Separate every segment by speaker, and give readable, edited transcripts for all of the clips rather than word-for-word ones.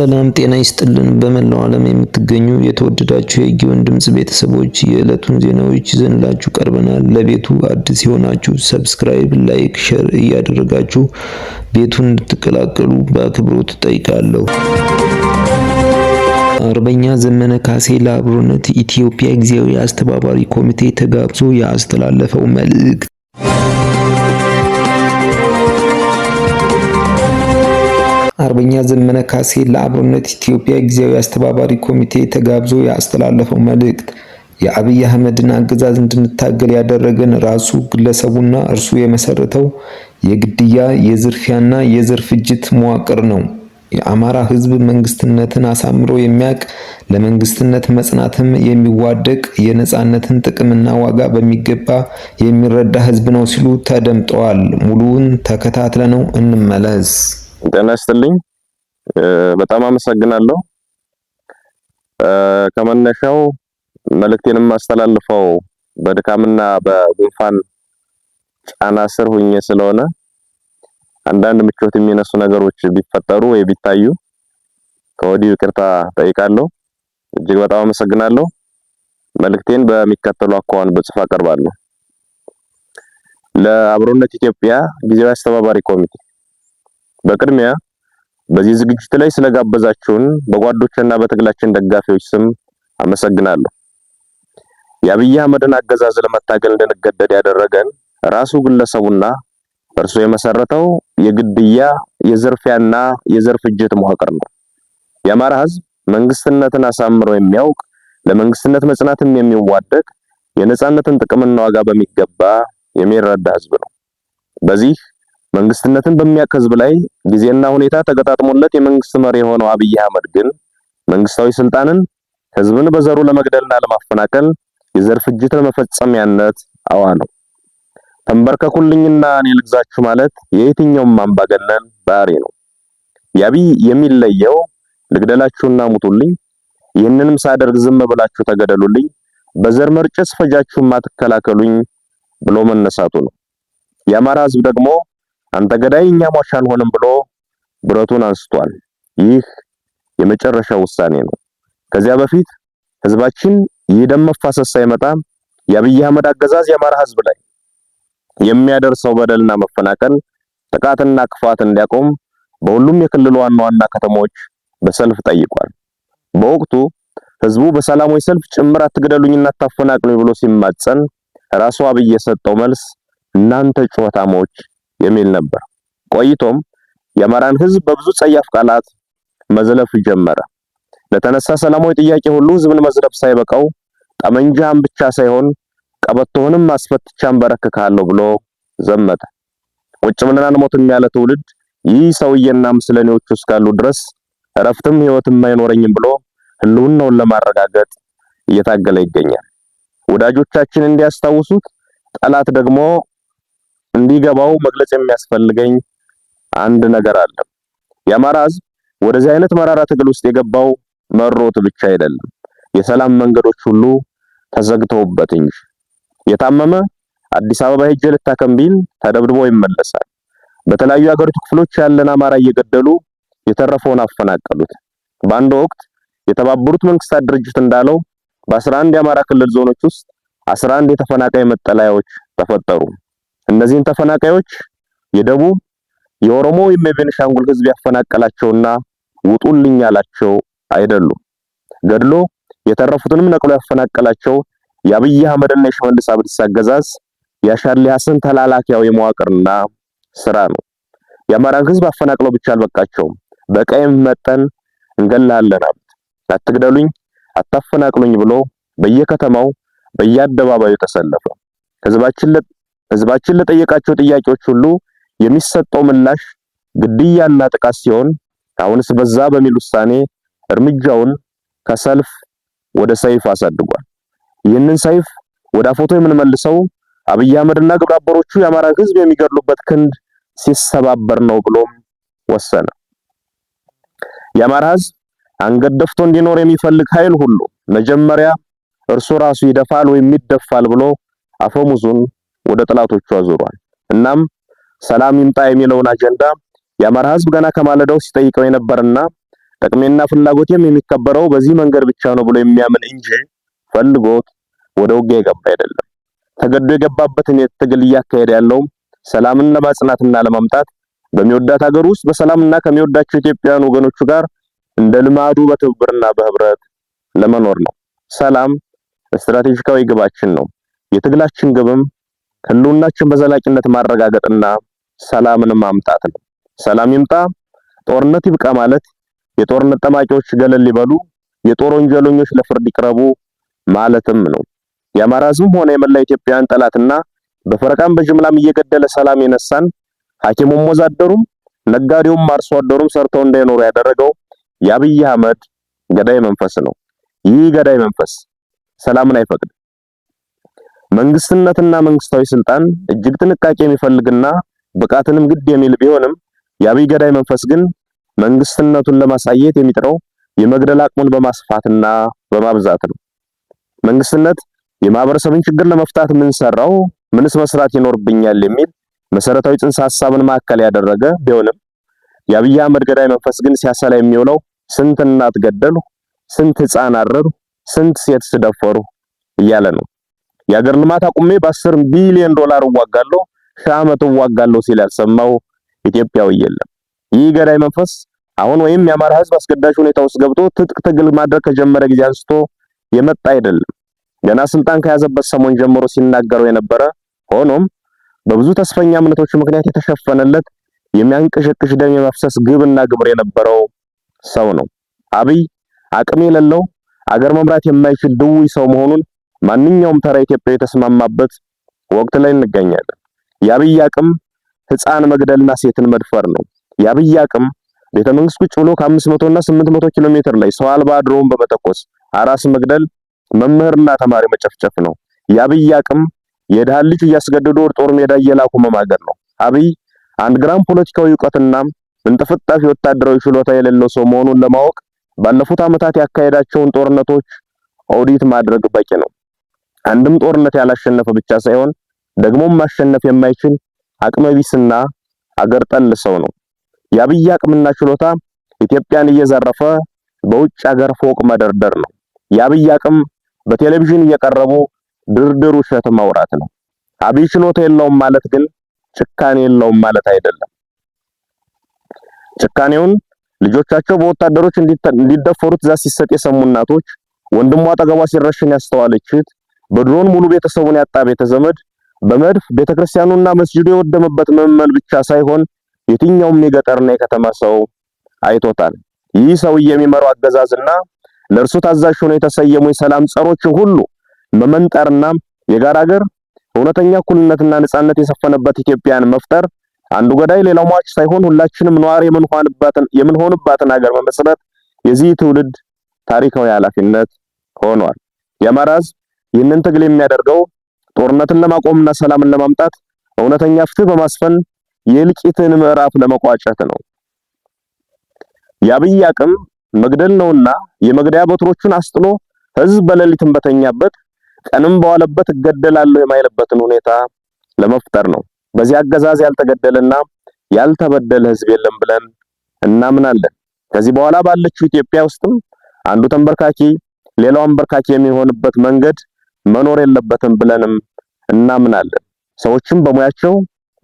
Speaker 1: ሰላም ጤና ይስጥልን። በመላው ዓለም የምትገኙ የተወደዳችሁ የጊዮን ድምፅ ቤተሰቦች የዕለቱን ዜናዎች ይዘንላችሁ ቀርበናል። ለቤቱ አዲስ የሆናችሁ subscribe፣ like፣ share እያደረጋችሁ ቤቱን እንድትቀላቀሉ በአክብሮት እጠይቃለሁ። አርበኛ ዘመነ ካሴ ለአብሮነት ኢትዮጵያ ጊዜያዊ አስተባባሪ ኮሚቴ ተጋብዞ ያስተላለፈው መልእክት። አርበኛ ዘመነ ካሴ ለአብሮነት ኢትዮጵያ ጊዜያዊ አስተባባሪ ኮሚቴ ተጋብዞ ያስተላለፈው መልእክት። የአብይ አህመድን አገዛዝ እንድንታገል ያደረገን ራሱ ግለሰቡና እርሱ የመሰረተው የግድያ፣ የዝርፊያና የዘር ፍጅት መዋቅር ነው። የአማራ ሕዝብ መንግስትነትን አሳምሮ የሚያውቅ፣ ለመንግስትነት መጽናትም የሚዋደቅ፣ የነጻነትን ጥቅምና ዋጋ በሚገባ የሚረዳ ሕዝብ ነው ሲሉ ተደምጠዋል። ሙሉውን ተከታትለነው እንመለስ።
Speaker 2: ጤና ይስጥልኝ። በጣም አመሰግናለሁ። ከመነሻው መልእክቴን የማስተላልፈው በድካምና በጉንፋን ጫና ስር ሁኜ ስለሆነ አንዳንድ ምቾት የሚነሱ ነገሮች ቢፈጠሩ ወይ ቢታዩ ከወዲሁ ይቅርታ ጠይቃለሁ። እጅግ በጣም አመሰግናለሁ። መልእክቴን በሚከተሉ አኳኋን በጽሁፍ አቀርባለሁ። ለአብሮነት ኢትዮጵያ ጊዜያዊ አስተባባሪ ኮሚቴ፣ በቅድሚያ በዚህ ዝግጅት ላይ ስለጋበዛችሁን በጓዶችና በትግላችን ደጋፊዎች ስም አመሰግናለሁ። የአብይ አህመድን አገዛዝ ለመታገል እንድንገደድ ያደረገን ራሱ ግለሰቡና እርሱ የመሰረተው የግድያ፣ የዝርፊያና የዘር ፍጅት መዋቅር ነው። የአማራ ሕዝብ መንግስትነትን አሳምሮ የሚያውቅ፣ ለመንግስትነት መጽናትም የሚዋደቅ፣ የነጻነትን ጥቅምና ዋጋ በሚገባ የሚረዳ ሕዝብ ነው። በዚህ መንግስትነትን በሚያውቅ ህዝብ ላይ ጊዜና ሁኔታ ተገጣጥሞለት የመንግስት መሪ የሆነው አብይ አህመድ ግን መንግስታዊ ስልጣንን ህዝብን በዘሩ ለመግደልና ለማፈናቀል፣ የዘር ፍጅት ለመፈጸሚያነት አዋለው። ተንበርከኩልኝና እኔ ልግዛችሁ ማለት የየትኛውም አምባገነን ባህሪ ነው። የአብይ የሚለየው ልግደላችሁና ሙቱልኝ፣ ይህንንም ሳደርግ ዝም ብላችሁ ተገደሉልኝ፣ በዘር መርጬ ስፈጃችሁ ማትከላከሉኝ ብሎ መነሳቱ ነው። የአማራ ህዝብ ደግሞ አንተ ገዳይ እኛ ሟች አንሆንም ብሎ ብረቱን አንስቷል። ይህ የመጨረሻው ውሳኔ ነው። ከዚያ በፊት ህዝባችን ይህ ደም መፋሰስ ሳይመጣ የአብይ አህመድ አገዛዝ የአማራ ህዝብ ላይ የሚያደርሰው በደልና መፈናቀል፣ ጥቃትና ክፋት እንዲያቆም በሁሉም የክልሉ ዋና ዋና ከተሞች በሰልፍ ጠይቋል። በወቅቱ ህዝቡ በሰላማዊ ሰልፍ ጭምር አትግደሉኝና አታፈናቅሉኝ ብሎ ሲማጸን ራሱ አብይ የሰጠው መልስ እናንተ ጩኸታሞች የሚል ነበር። ቆይቶም የአማራን ህዝብ በብዙ ጸያፍ ቃላት መዝለፍ ጀመረ። ለተነሳ ሰላማዊ ጥያቄ ሁሉ ህዝብን መዝለፍ ሳይበቃው ጠመንጃህን ብቻ ሳይሆን ቀበቶህንም አስፈትቼ አንበረክክሃለሁ ብሎ ዘመተ። ቁጭ ብለን አንሞትም ያለ ትውልድ ይህ ሰውዬና ምስለኔዎቹ እስካሉ ድረስ እረፍትም ህይወትም አይኖረኝም ብሎ ህልውናውን ለማረጋገጥ እየታገለ ይገኛል። ወዳጆቻችን እንዲያስታውሱት፣ ጠላት ደግሞ እንዲገባው መግለጽ የሚያስፈልገኝ አንድ ነገር አለ። የአማራ ህዝብ ወደዚህ አይነት መራራ ትግል ውስጥ የገባው መሮት ብቻ አይደለም፣ የሰላም መንገዶች ሁሉ ተዘግተውበት እንጂ። የታመመ አዲስ አበባ ሄጄ ልታከም ቢል ተደብድቦ ይመለሳል። በተለያዩ የአገሪቱ ክፍሎች ያለን አማራ እየገደሉ የተረፈውን አፈናቀሉት። በአንድ ወቅት የተባበሩት መንግስታት ድርጅት እንዳለው በ11 የአማራ ክልል ዞኖች ውስጥ 11 የተፈናቃይ መጠለያዎች ተፈጠሩ። እነዚህን ተፈናቃዮች የደቡብ፣ የኦሮሞ ወይም የቤንሻንጉል ህዝብ ያፈናቀላቸውና ውጡልኝ ያላቸው አይደሉም። ገድሎ የተረፉትንም ነቅሎ ያፈናቀላቸው የአብይ አህመድና የሽመልስ አብዲሳ አገዛዝ የአሻድሊ ሐሰን ተላላኪያዊ መዋቅርና ስራ ነው። የአማራን ህዝብ አፈናቅለው ብቻ አልበቃቸውም። በቀይም መጠን እንገላለን አሉት። አትግደሉኝ፣ አታፈናቅሉኝ ብሎ በየከተማው በየአደባባዩ ተሰለፈ። ህዝባችን ለጠየቃቸው ጥያቄዎች ሁሉ የሚሰጠው ምላሽ ግድያና ጥቃት ሲሆን አሁንስ በዛ በሚል ውሳኔ እርምጃውን ከሰልፍ ወደ ሰይፍ አሳድጓል። ይህንን ሰይፍ ወደ አፎቶ የምንመልሰው አብይ አህመድና ግብረ አበሮቹ የአማራን ህዝብ የሚገድሉበት ክንድ ሲሰባበር ነው ብሎም ወሰነ። የአማራ ህዝብ አንገት ደፍቶ እንዲኖር የሚፈልግ ኃይል ሁሉ መጀመሪያ እርሱ ራሱ ይደፋል ወይም ይደፋል ብሎ አፈሙዙን ወደ ጠላቶቹ አዙሯል። እናም ሰላም ይምጣ የሚለውን አጀንዳ የአማራ ህዝብ ገና ከማለዳው ሲጠይቀው የነበርና ጥቅሜና ፍላጎቴም የሚከበረው በዚህ መንገድ ብቻ ነው ብሎ የሚያምን እንጂ ፈልጎት ወደ ውጊያ የገባ አይደለም። ተገዶ የገባበትን ትግል እያካሄደ ያለውም ሰላምን ለማጽናትና ለማምጣት በሚወዳት ሀገር ውስጥ በሰላምና ከሚወዳቸው ኢትዮጵያውያን ወገኖቹ ጋር እንደ ልማዱ በትብብርና በህብረት ለመኖር ነው። ሰላም ስትራቴጂካዊ ግባችን ነው። የትግላችን ግብም ህልውናችን በዘላቂነት ማረጋገጥና ሰላምን ማምጣት ነው። ሰላም ይምጣ፣ ጦርነት ይብቃ ማለት የጦርነት ጠማቂዎች ገለል ይበሉ፣ የጦር ወንጀለኞች ለፍርድ ይቅረቡ ማለትም ነው። የአማራ ህዝብም ሆነ የመላ ኢትዮጵያውያን ጠላትና በፈረቃም በጅምላም እየገደለ ሰላም የነሳን ሐኪሙም ወዛደሩም ነጋዴውም አርሶ አደሩም ሰርተው እንዳይኖሩ ያደረገው የአብይ አህመድ ገዳይ መንፈስ ነው። ይህ ገዳይ መንፈስ ሰላምን አይፈቅድም። መንግስትነትና መንግስታዊ ስልጣን እጅግ ጥንቃቄ የሚፈልግና ብቃትንም ግድ የሚል ቢሆንም የአብይ ገዳይ መንፈስ ግን መንግስትነቱን ለማሳየት የሚጥረው የመግደል አቅሙን በማስፋትና በማብዛት ነው። መንግስትነት የማህበረሰብን ችግር ለመፍታት ምን ሰራው፣ ምንስ መስራት ይኖርብኛል የሚል መሰረታዊ ጽንሰ ሐሳብን ማዕከል ያደረገ ቢሆንም የአብይ አህመድ ገዳይ መንፈስ ግን ሲያሰላ የሚውለው ስንት እናት ገደሉ፣ ስንት ህፃን አረዱ፣ ስንት ሴት ስደፈሩ እያለ ነው። የአገር ልማት አቁሜ በ10 ቢሊዮን ዶላር እዋጋለሁ፣ ሺህ ዓመት እዋጋለሁ ሲል ያልሰማው ኢትዮጵያዊ የለም። ይህ ገዳይ መንፈስ አሁን ወይም የአማራ ህዝብ አስገዳጅ ሁኔታ ውስጥ ገብቶ ትጥቅ ትግል ማድረግ ከጀመረ ጊዜ አንስቶ የመጣ አይደለም። ገና ስልጣን ከያዘበት ሰሞን ጀምሮ ሲናገረው የነበረ፣ ሆኖም በብዙ ተስፈኛ እምነቶች ምክንያት የተሸፈነለት የሚያንቀሸቅሽ ደም የመፍሰስ ግብና ግብር የነበረው ሰው ነው። አብይ አቅም የሌለው፣ አገር መምራት የማይችል ድውይ ሰው መሆኑን ማንኛውም ተራ ኢትዮጵያዊ የተስማማበት ወቅት ላይ እንገኛለን። የአብይ አቅም ህፃን መግደልና ሴትን መድፈር ነው። የአብይ አቅም ቤተ መንግስት ቁጭ ብሎ ከ500 እና 800 ኪሎ ሜትር ላይ ሰው አልባ ድሮን በመተኮስ አራስ መግደል፣ መምህርና ተማሪ መጨፍጨፍ ነው። የአብይ አቅም የድሃ ልጅ እያስገደዱ ወደ ጦር ሜዳ እየላኩ መማገር ነው። አብይ አንድ ግራም ፖለቲካዊ እውቀትና እንጥፍጣፊ ወታደራዊ ችሎታ የሌለው ሰው መሆኑን ለማወቅ ባለፉት ዓመታት ያካሄዳቸውን ጦርነቶች ኦዲት ማድረግ በቂ ነው። አንድም ጦርነት ያላሸነፈ ብቻ ሳይሆን ደግሞም ማሸነፍ የማይችል አቅመቢስና አገር ጠል ሰው ነው። የአብይ አቅምና ችሎታ ኢትዮጵያን እየዘረፈ በውጭ አገር ፎቅ መደርደር ነው። የአብይ አቅም በቴሌቪዥን እየቀረቡ ድርድር ውሸት ማውራት ነው። አብይ ችሎታ የለውም ማለት ግን ጭካኔ የለውም ማለት አይደለም። ጭካኔውን ልጆቻቸው በወታደሮች እንዲደፈሩ ትዕዛዝ ሲሰጥ የሰሙ እናቶች፣ ወንድሟ አጠገቧ ሲረሽን ያስተዋለች እህት፣ በድሮን ሙሉ ቤተሰቡን ያጣ ቤተዘመድ፣ በመድፍ ቤተክርስቲያኑና መስጂዱ የወደመበት ምዕመን ብቻ ሳይሆን የትኛውም የገጠርና የከተማ ሰው አይቶታል። ይህ ሰውዬ የሚመራው አገዛዝና ለእርሱ ታዛዥ ሆነው የተሰየሙ የሰላም ጸሮችን ሁሉ መመንጠርና የጋራ ሀገር፣ እውነተኛ እኩልነትና ነጻነት የሰፈነበት ኢትዮጵያን መፍጠር፣ አንዱ ገዳይ ሌላው ሟች ሳይሆን ሁላችንም ነዋሪ የምንሆንባትን ሀገር መመስረት የዚህ ትውልድ ታሪካዊ ኃላፊነት ሆኗል። የአማራ ሕዝብ ይህንን ትግል የሚያደርገው ጦርነትን ለማቆምና ሰላምን ለማምጣት፣ እውነተኛ ፍትህ በማስፈን የእልቂትን ምዕራፍ ለመቋጨት ነው። የአብይ አቅም መግደል ነውና የመግደያ በትሮቹን አስጥሎ ህዝብ በሌሊትም በተኛበት ቀንም በዋለበት እገደላለሁ የማይልበትን ሁኔታ ለመፍጠር ነው። በዚህ አገዛዝ ያልተገደለና ያልተበደለ ህዝብ የለም ብለን እናምናለን። ከዚህ በኋላ ባለችው ኢትዮጵያ ውስጥም አንዱ ተንበርካኪ ሌላው አንበርካኪ የሚሆንበት መንገድ መኖር የለበትም ብለንም እናምናለን። ሰዎችም በሙያቸው፣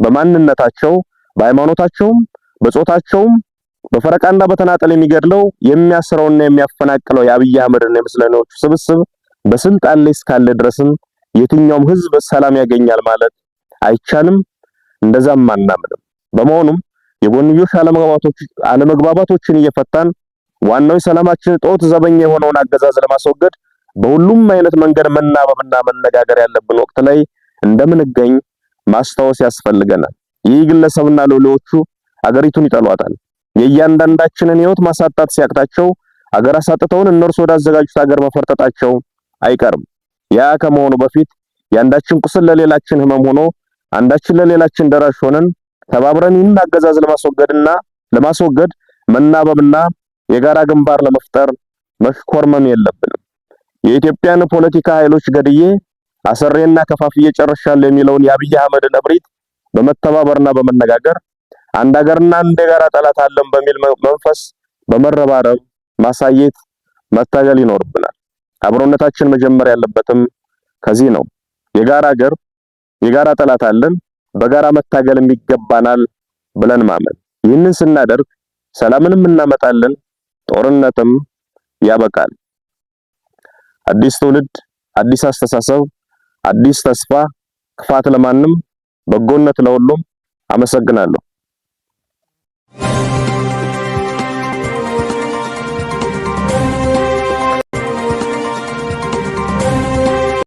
Speaker 2: በማንነታቸው፣ በሃይማኖታቸውም፣ በጾታቸውም በፈረቃና በተናጠል የሚገድለው፣ የሚያስረውና የሚያፈናቅለው የአብይ አህመድና የምስለኔዎቹ ስብስብ በስልጣን ላይ እስካለ ድረስም የትኛውም ህዝብ ሰላም ያገኛል ማለት አይቻልም። እንደዛም አናምንም። በመሆኑም የጎንዮሽ አለመግባባቶችን እየፈታን ዋናው የሰላማችን ጦት ዘበኛ የሆነውን አገዛዝ ለማስወገድ በሁሉም አይነት መንገድ መናበብና መነጋገር ያለብን ወቅት ላይ እንደምንገኝ ማስታወስ ያስፈልገናል። ይህ ግለሰብና ሎሌዎቹ አገሪቱን ይጠሏታል። የእያንዳንዳችንን ህይወት ማሳጣት ሲያቅታቸው አገር አሳጥተውን እነርሱ ወዳዘጋጁት አገር መፈርጠጣቸው አይቀርም። ያ ከመሆኑ በፊት የአንዳችን ቁስል ለሌላችን ህመም ሆኖ፣ አንዳችን ለሌላችን ደራሽ ሆነን ተባብረን ይህን አገዛዝ ለማስወገድና ለማስወገድ መናበብና የጋራ ግንባር ለመፍጠር መሽኮርመም የለብንም። የኢትዮጵያን ፖለቲካ ኃይሎች ገድዬ፣ አሰሬና ከፋፍዬ ጨርሻለሁ የሚለውን የአብይ አህመድን እብሪት በመተባበርና በመነጋገር፣ አንድ ሀገርና አንድ የጋራ ጠላት አለን በሚል መንፈስ በመረባረብ ማሳየት መታገል ይኖርብናል። አብሮነታችን መጀመር ያለበትም ከዚህ ነው። የጋራ ሀገር፣ የጋራ ጠላት አለን፣ በጋራ መታገልም ይገባናል ብለን ማመን። ይህንን ስናደርግ ሰላምንም እናመጣለን፣ ጦርነትም ያበቃል። አዲስ ትውልድ፣ አዲስ አስተሳሰብ፣ አዲስ ተስፋ። ክፋት ለማንም፣ በጎነት ለሁሉም። አመሰግናለሁ።